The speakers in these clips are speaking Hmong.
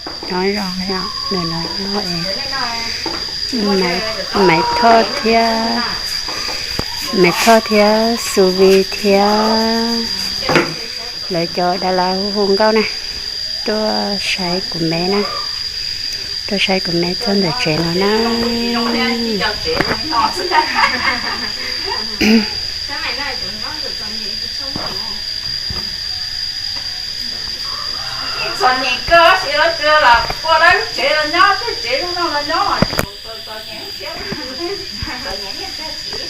Nyob zoo, nyob, nyob, Maiv Thoj thiab, Maiv Thoj thiab Xu Vi thiab lawv cov dav lav hu hu nkauj na, tuaj saib kuv me na, tuaj saib kuv me txog ntawm tsev no na. Txom nyem kawg, sis los tsuas los ua lawv lub tsev los nyob, tej tsev zoo no los nyob, txom nyem siab, txom nyem niaj tag txiv.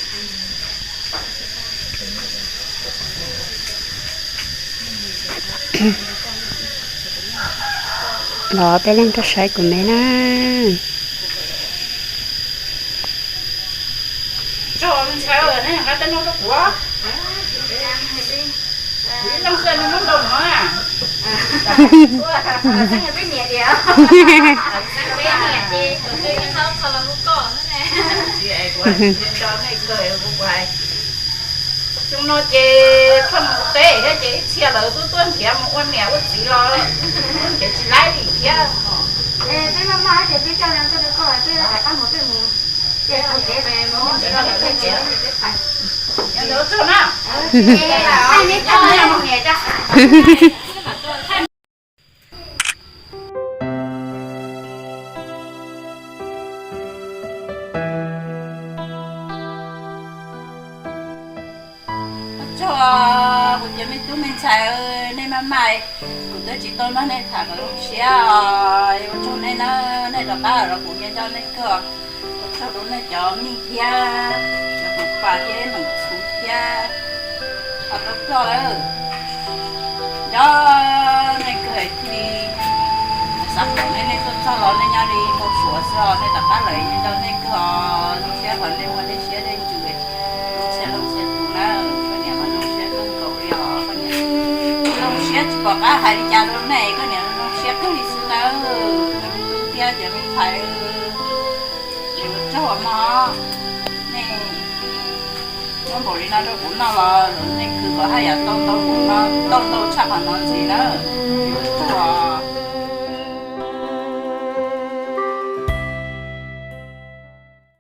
Los peb leeg tuaj saib kuv me na. Tso ntshai, nej nqa tej no rau kuv. Kuv ib leeg xwb, nej muab ntau no na. Xyoo no ces pheej mus teb thiab ces ib txhia lawv twb tuaj nrhiav mus ua niam ua txiv los nrhiav tsis laib li thiab. Ua tsaug kuv cov me tub me ntxhais, nej maj mam, kuv twb tsis tau nrog nej tham kom zoo siab os. Ua tsaug nej na, nej rov qab los kuv nco nco nej kawg. Ua tsaug rau nej cov me thiab, cov kuv pam thiab, noom txhuv thiab, ho tau koj lawm. Nco nej kawg thiaj li xav kom nej, nej tuaj txog los nej nyob li npau suav xwb os, nej rov qab lawm nco nej kawg os. Zoo siab hov nej muaj dej siab dej ntsws, zoo siab zoo siab tus na, koj niam mas zoo siab kawg nkaus li os koj niam. Zoo siab tsis pom qab hais li cas rau nej, koj niam zoo siab kawg li xwb nawb. Cov me tub thiab cov me ntxhais, es ua tsaug mog, nej muab npaum li no rau kuv noj los nej khwv kom haj yam tau ntau, kuv no tau ntau tshaj qhov no ntxiv na. Es ua tsaug os.